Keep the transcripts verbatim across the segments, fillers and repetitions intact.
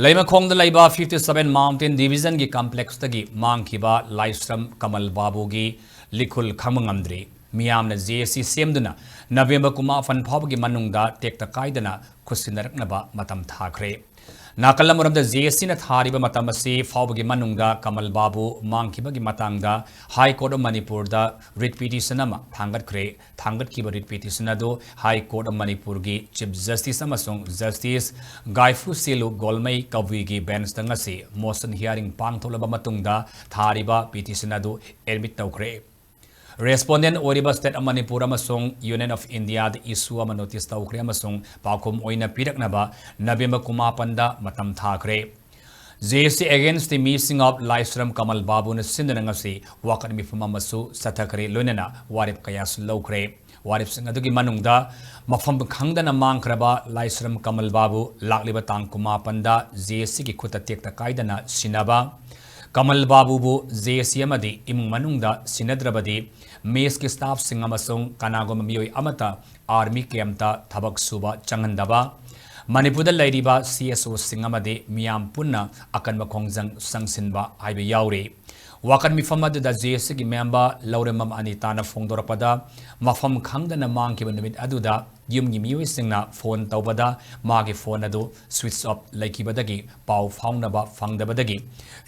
ꯂꯩꯃꯈꯣꯡꯗ ꯂꯩꯕ fifty seven Mountain Divisionꯒꯤ complexꯇꯒꯤ ꯃꯥꯡꯈꯤꯕ ꯂꯥꯏꯁ꯭ꯔꯝ ꯀꯃꯜ ꯕꯥꯕꯨꯒꯤ ꯂꯤꯈꯨꯜ ꯈꯪꯕ ꯉꯝꯗ꯭ꯔꯤ꯫ ꯃꯤꯌꯥꯝꯅ J A C ꯁꯦꯝꯗꯨꯅ ꯅꯕꯦꯝꯕꯔ ꯀꯨꯟꯃꯥꯄꯟ ꯐꯥꯎꯕꯒꯤ ꯃꯅꯨꯡꯗ ꯇꯦꯛꯇ ꯀꯥꯏꯗꯅ ꯈꯨꯠꯁꯤꯟꯅꯔꯛꯅꯕ ꯃꯇꯝ ꯊꯥꯈ꯭ꯔꯦ꯫ ꯅꯥꯀꯜ ꯑꯃꯔꯣꯝꯗ, J A Cꯅ ꯊꯥꯔꯤꯕ ꯃꯇꯝ ꯑꯁꯤ ꯐꯥꯎꯕꯒꯤ ꯃꯅꯨꯡꯗ ꯀꯃꯜ ꯕꯥꯕꯨ ꯃꯥꯡꯈꯤꯕꯒꯤ ꯃꯇꯥꯡꯗ High Court of ꯃꯅꯤꯄꯨꯔꯗ writ petition ꯑꯃ ꯊꯥꯡꯒꯠꯈ꯭ꯔꯦ꯫ ꯊꯥꯡꯒꯠꯈꯤꯕ writ petition ꯑꯗꯨ High Court of ꯃꯅꯤꯄꯨꯔꯒꯤ Chief Justice ꯑꯃꯁꯨꯡ Justice ꯒꯥꯏꯐꯨꯁꯦꯂꯨ ꯒꯣꯜꯃꯩ ꯀꯕꯨꯏꯒꯤ benchꯇ ꯉꯁꯤ motion hearing ꯄꯥꯡꯊꯣꯛꯂꯕ ꯃꯇꯨꯡꯗ ꯊꯥꯔꯤꯕ petition ꯑꯗꯨ admit ꯇꯧꯈ꯭ꯔꯦ꯫ Respondent ꯑꯣꯏꯔꯤꯕ State of ꯃꯅꯤꯄꯨꯔ ꯑꯃꯁꯨꯡ Union of Indiaꯗ issue ꯑꯃ notice ꯇꯧꯈ꯭ꯔꯦ ꯑꯃꯁꯨꯡ ꯄꯥꯎꯈꯨꯝ ꯑꯣꯏꯅ ꯄꯤꯔꯛꯅꯕ ꯅꯕꯦꯝꯕꯔ ꯀꯨꯟꯃꯥꯄꯟꯗ ꯃꯇꯝ ꯊꯥꯈ꯭ꯔꯦ꯫ J A C against the missing of ꯂꯥꯏꯁ꯭ꯔꯝ ꯀꯃꯜ ꯕꯥꯕꯨꯅ ꯁꯤꯟꯗꯨꯅ ꯉꯁꯤ ꯋꯥꯀꯠ ꯃꯤꯐꯝ ꯑꯃꯁꯨ ꯆꯠꯊꯈ꯭ꯔꯦ, ꯂꯣꯏꯅꯅ ꯋꯥꯔꯦꯞ ꯀꯌꯥꯁꯨ ꯂꯧꯈ꯭ꯔꯦ꯫ ꯋꯥꯔꯦꯞꯁꯤꯡ ꯑꯗꯨꯒꯤ ꯃꯅꯨꯡꯗ ꯃꯐꯝ ꯈꯪꯗꯅ ꯃꯥꯡꯈ꯭ꯔꯕ ꯂꯥꯏꯁ꯭ꯔꯝ ꯀꯃꯜ ꯕꯥꯕꯨ ꯂꯥꯛꯂꯤꯕ ꯇꯥꯡ ꯀꯨꯟꯃꯥꯄꯟꯗ J A Cꯒꯤ ꯈꯨꯠꯇ ꯇꯦꯛꯇ ꯀꯥꯏꯗꯅ ꯁꯤꯟꯅꯕ, ꯀꯃꯜ ꯕꯥꯕꯨꯕꯨ J A C ꯑꯃꯗꯤ ꯏꯃꯨꯡ ꯃꯅꯨꯡꯗ ꯁꯤꯟꯅꯗ꯭ꯔꯕꯗꯤ messꯀꯤ staffꯁꯤꯡ ꯑꯃꯁꯨꯡ ꯀꯅꯥꯒꯨꯝꯕ ꯃꯤꯑꯣꯏ ꯑꯃꯠꯇ army campꯇ ꯊꯕꯛ ꯁꯨꯕ ꯆꯪꯍꯟꯗꯕ, ꯃꯅꯤꯄꯨꯔꯗ ꯂꯩꯔꯤꯕ C S Oꯁꯤꯡ ꯑꯃꯗꯤ ꯃꯤꯌꯥꯝ ꯄꯨꯟꯅ ꯑꯀꯟꯕ ꯈꯣꯡꯖꯪ ꯆꯪꯁꯤꯟꯕ ꯍꯥꯏꯕ ꯌꯥꯎꯔꯤ꯫ ꯋꯥꯀꯠ ꯃꯤꯐꯝ ꯑꯗꯨꯗ J A Cꯒꯤ member ꯂꯧꯔꯦꯝꯕꯝ ꯑꯅꯤꯇꯥꯅ ꯐꯣꯡꯗꯣꯔꯛꯄꯗ, ꯃꯐꯝ ꯈꯪꯗꯅ ꯃꯥꯡꯈꯤꯕ ꯅꯨꯃꯤꯠ ꯑꯗꯨꯗ ꯌꯨꯝꯒꯤ ꯃꯤꯑꯣꯏꯁꯤꯡꯅ phone ꯇꯧꯕꯗ ꯃꯥꯒꯤ phone ꯑꯗꯨ switch off ꯂꯩꯈꯤꯕꯗꯒꯤ ꯄꯥꯎ ꯐꯥꯎꯅꯕ ꯐꯪꯗꯕꯗꯒꯤ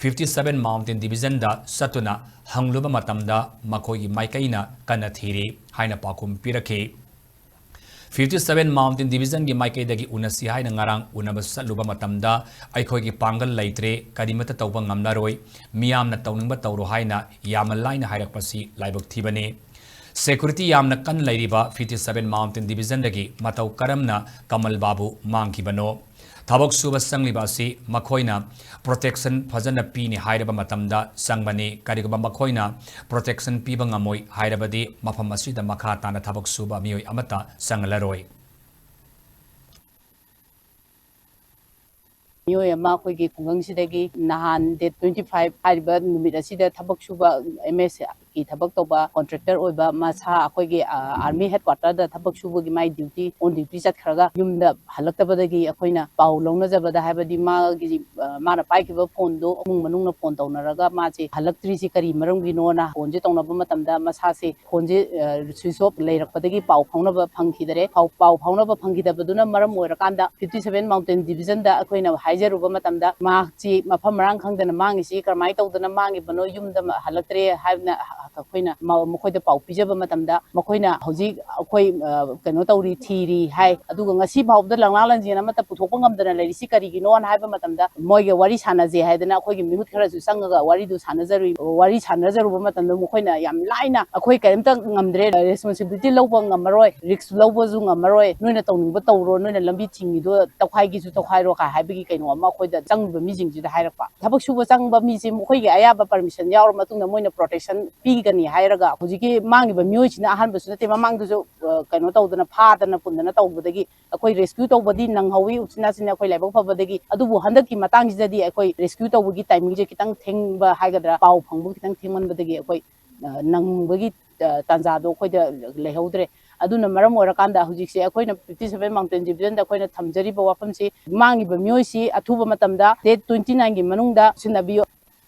fifty seven Mountain Divisionꯗ ꯆꯠꯇꯨꯅ ꯍꯪꯂꯨꯕ ꯃꯇꯝꯗ ꯃꯈꯣꯏꯒꯤ ꯃꯥꯏꯀꯩꯅ ꯀꯟꯅ ꯊꯤꯔꯤ ꯍꯥꯏꯅ ꯄꯥꯎꯈꯨꯝ ꯄꯤꯔꯛꯈꯤ꯫ Fifty seven Mountain Divisionꯒꯤ ꯃꯥꯏꯀꯩꯗꯒꯤ ꯎꯅꯁꯤ ꯍꯥꯏꯅ ꯉꯔꯥꯡ ꯎꯅꯕ ꯆꯠꯂꯨꯕ ꯃꯇꯝꯗ ꯑꯩꯈꯣꯏꯒꯤ ꯄꯥꯡꯒꯜ ꯂꯩꯇ꯭ꯔꯦ, ꯀꯔꯤꯃꯠꯇ ꯇꯧꯕ ꯉꯝꯂꯔꯣꯏ, ꯃꯤꯌꯥꯝꯅ ꯇꯧꯅꯤꯡꯕ ꯇꯧꯔꯣ ꯍꯥꯏꯅ ꯌꯥꯝꯅ ꯂꯥꯏꯅ ꯍꯥꯏꯔꯛꯄꯁꯤ ꯂꯥꯏꯕꯛ ꯊꯤꯕꯅꯤ꯫ Security ꯌꯥꯝꯅ ꯀꯟꯅ ꯂꯩꯔꯤꯕ fifty seven Mountain Divisionꯗꯒꯤ ꯃꯇꯧ ꯀꯔꯝꯅ ꯀꯃꯜ ꯕꯥꯕꯨ ꯃꯥꯡꯈꯤꯕꯅꯣ? ꯊꯕꯛ ꯁꯨꯕ ꯆꯪꯂꯤꯕ ꯑꯁꯤ ꯃꯈꯣꯏꯅ protection ꯐꯖꯅ ꯄꯤꯅꯤ ꯍꯥꯏꯔꯕ ꯃꯇꯝꯗ ꯆꯪꯕꯅꯤ꯫ ꯀꯔꯤꯒꯨꯝꯕ ꯃꯈꯣꯏꯅ protection ꯄꯤꯕ ꯉꯝꯃꯣꯏ ꯍꯥꯏꯔꯕꯗꯤ ꯃꯐꯝ ꯑꯁꯤꯗ ꯃꯈꯥ ꯇꯥꯅ ꯊꯕꯛ ꯁꯨꯕ ꯃꯤꯑꯣꯏ ꯑꯃꯠꯇ ꯆꯪꯂꯔꯣꯏ꯫ ꯃꯤꯑꯣꯏ ꯑꯃ ꯑꯩꯈꯣꯏꯒꯤ ꯈꯨꯡꯒꯪꯁꯤꯗꯒꯤ ꯅꯍꯥꯟ date twenty five ꯍꯥꯏꯔꯤꯕ ꯅꯨꯃꯤꯠ ꯑꯁꯤꯗ ꯊꯕꯛ ꯁꯨꯕ M S ꯀꯤ ꯊꯕꯛ ꯇꯧꯕ ꯀꯣꯟꯇ꯭ꯔꯦꯛꯇꯔ ꯑꯣꯏꯕ ꯃꯁꯥ ꯑꯩꯈꯣꯏꯒꯤ ꯑꯥꯔꯃꯤ ꯍꯦꯗ ꯀ꯭ꯋꯥꯇꯔꯗ ꯊꯕꯛ ꯁꯨꯕꯒꯤ ꯃꯥꯏ ꯗ꯭ꯌꯨꯇꯤ ꯑꯣꯟ ꯗ꯭ꯌꯨꯇꯤ ꯆꯠꯈ꯭ꯔꯒ ꯌꯨꯝꯗ ꯍꯜꯂꯛꯇꯕꯗꯒꯤ ꯑꯩꯈꯣꯏꯅ ꯄꯥꯎ ꯂꯧꯅꯖꯕꯗ, ꯍꯥꯏꯕꯗꯤ ꯃꯥꯒꯤ ꯃꯥꯅ ꯄꯥꯏꯈꯤꯕ ꯐꯣꯟꯗꯣ ꯏꯃꯨꯡ ꯃꯅꯨꯡꯅ ꯐꯣꯟ ꯇꯧꯅꯔꯒ ꯃꯥꯁꯦ ꯍꯜꯂꯛꯇ꯭ꯔꯤꯁꯤ ꯀꯔꯤ ꯃꯔꯝꯒꯤꯅꯣꯅ ꯐꯣꯟꯁꯦ ꯇꯧꯅꯕ ꯃꯇꯝꯗ ꯃꯁꯥꯁꯦ ꯐꯣꯟꯁꯦ ꯁ꯭ꯋꯤꯆ ꯑꯣꯐ ꯂꯩꯔꯛꯄꯗꯒꯤ ꯄꯥꯎ ꯐꯥꯎꯅꯕ ꯐꯪꯈꯤꯗꯔꯦ꯫ ꯄꯥꯎ ꯄꯥꯎ ꯐꯥꯎꯅꯕ ꯐꯪꯈꯤꯗꯕꯗꯨꯅ ꯃꯔꯝ ꯑꯣꯏꯔꯀꯥꯟꯗ ꯐꯤꯐꯇꯤ ꯁꯚꯦꯟ ꯃꯥꯎꯟꯇꯦꯟ ꯗꯤꯕꯤꯖꯟꯗ ꯑꯩꯈꯣꯏꯅ ꯍꯥꯏꯖꯔꯨꯕ ꯃꯇꯝꯗ ꯃꯍꯥꯛꯁꯤ ꯃꯐꯝ ꯃꯔꯥꯡ ꯈꯪꯗꯅ ꯃꯥꯡꯉꯤꯁꯤ ꯀꯔꯝꯍꯥꯏꯅ ꯇꯧꯗꯅ ꯃꯥꯡꯉꯤꯕꯅꯣ, ꯌꯨꯝꯗ ꯍꯜꯂꯛꯇ꯭ꯔꯦ ꯍꯥꯏꯅ ꯑꯩꯈꯣꯏꯅ ꯃꯈꯣꯏꯗ ꯄꯥꯎ ꯄꯤꯖꯕ ꯃꯇꯝꯗ ꯃꯈꯣꯏꯅ ꯍꯧꯖꯤꯛ ꯑꯩꯈꯣꯏ ꯀꯩꯅꯣ ꯇꯧꯔꯤ, ꯊꯤꯔꯤ ꯍꯥꯏ꯫ ꯑꯗꯨꯒ ꯉꯁꯤ ꯐꯥꯎꯕꯗ ꯂꯪꯂꯥ ꯂꯪꯖꯦꯟ ꯑꯃꯠꯇ ꯄꯨꯊꯣꯛꯄ ꯉꯝꯗꯅ ꯂꯩꯔꯤꯁꯤ ꯀꯔꯤꯒꯤꯅꯣꯅ ꯍꯥꯏꯕ ꯃꯇꯝꯗ ꯃꯣꯏꯒ ꯋꯥꯔꯤ ꯁꯥꯟꯅꯁꯦ ꯍꯥꯏꯗꯅ ꯑꯩꯈꯣꯏꯒꯤ ꯃꯤꯍꯨꯠ ꯈꯔꯁꯨ ꯆꯪꯉꯒ ꯋꯥꯔꯤꯗꯨ ꯁꯥꯟꯅꯖꯔꯨꯏ꯫ ꯋꯥꯔꯤ ꯁꯥꯟꯅꯖꯔꯨꯕ ꯃꯇꯝꯗ ꯃꯈꯣꯏꯅ ꯌꯥꯝ ꯂꯥꯏꯅ ꯑꯩꯈꯣꯏ ꯀꯔꯤꯝꯇ ꯉꯝꯗ꯭ꯔꯦ, ꯔꯦꯁꯄꯣꯟꯁꯤꯕꯤꯂꯤꯇꯤ ꯂꯧꯕ ꯉꯝꯃꯔꯣꯏ, ꯔꯤꯛꯁ ꯂꯧꯕꯁꯨ ꯉꯝꯃꯔꯣꯏ, ꯅꯣꯏꯅ ꯇꯧꯅꯤꯡꯕ ꯇꯧꯔꯣ, ꯅꯣꯏꯅ ꯂꯝꯕꯤ ꯊꯤꯡꯉꯤꯗꯣ ꯇꯧꯈꯥꯏꯒꯦꯁꯨ ꯇꯧꯈꯥꯏꯔꯣ ꯀꯥꯏ ꯍꯥꯏꯕꯒꯤ ꯀꯩꯅꯣ ꯑꯃ ꯑꯩꯈꯣꯏꯗ ꯆꯪꯉꯤꯕ ꯃꯤꯁꯤꯡꯁꯤꯗ ꯍꯥꯏꯔꯛꯄ꯫ ꯊꯕꯛ ꯁꯨꯕ ꯆꯪꯕ ꯃꯤꯁꯦ ꯃꯈꯣꯏꯒꯤ ꯑꯌꯥꯕ ꯄꯔꯃꯤꯁꯟ ꯌꯥꯎꯔ ꯃꯇꯨꯡꯗ ꯃꯣꯏꯅ ꯄ꯭ꯔꯣꯇꯦꯛꯁꯟ ꯄꯤꯒꯅꯤ ꯍꯥꯏꯔꯒ ꯍꯧꯖꯤꯛꯀꯤ ꯃꯥꯡꯉꯤꯕ ꯃꯤꯑꯣꯏꯁꯤꯅ ꯑꯍꯥꯟꯕꯁꯨ ꯅꯠꯇꯦ, ꯃꯃꯥꯡꯗꯁꯨ ꯀꯩꯅꯣ ꯇꯧꯗꯅ ꯐꯥꯗꯅ ꯄꯨꯟꯗꯅ ꯇꯧꯕꯗꯒꯤ ꯑꯩꯈꯣꯏ ꯔꯦꯁꯀ꯭ꯌꯨ ꯇꯧꯕꯗꯤ ꯅꯪꯍꯧꯋꯤ, ꯎꯆꯤꯟ ꯅꯥꯆꯤꯟꯅ ꯑꯩꯈꯣꯏ ꯂꯥꯏꯕꯛ ꯐꯕꯗꯒꯤ꯫ ꯑꯗꯨꯕꯨ ꯍꯟꯗꯛꯀꯤ ꯃꯇꯥꯡꯁꯤꯗꯗꯤ ꯑꯩꯈꯣꯏ ꯔꯦꯁꯀ꯭ꯌꯨ ꯇꯧꯕꯒꯤ ꯇꯥꯏꯃꯤꯡꯁꯦ ꯈꯤꯇꯪ ꯊꯦꯡꯕ ꯍꯥꯏꯒꯗ꯭ꯔꯥ, ꯄꯥꯎ ꯐꯪꯕ ꯈꯤꯇꯪ ꯊꯦꯡꯃꯟꯕꯗꯒꯤ ꯑꯩꯈꯣꯏ ꯅꯪꯕꯒꯤ ꯇꯥꯟꯖꯥꯗꯣ ꯑꯩꯈꯣꯏꯗ ꯂꯩꯍꯧꯗ꯭ꯔꯦ꯫ ꯑꯗꯨꯅ ꯃꯔꯝ ꯑꯣꯏꯔꯀꯥꯟꯗ ꯍꯧꯖꯤꯛꯁꯦ ꯑꯩꯈꯣꯏꯅ ꯐꯤꯐꯇꯤ ꯁꯚꯦꯟ ꯃꯥꯎꯟꯇꯦꯟ ꯗꯤꯕꯤꯖꯟꯗ ꯑꯩꯈꯣꯏꯅ ꯊꯝꯖꯔꯤꯕ ꯋꯥꯐꯝꯁꯤ, ꯃꯥꯡꯉꯤꯕ ꯃꯤꯑꯣꯏꯁꯤ ꯑꯊꯨꯕ ꯃꯇꯝꯗ ꯗꯦꯠ ꯇ꯭ꯋꯦꯟꯇꯤ ꯅꯥꯏꯟꯒꯤ ꯃꯅꯨꯡꯗ ꯁꯤꯟꯅꯕꯤꯌꯨ꯫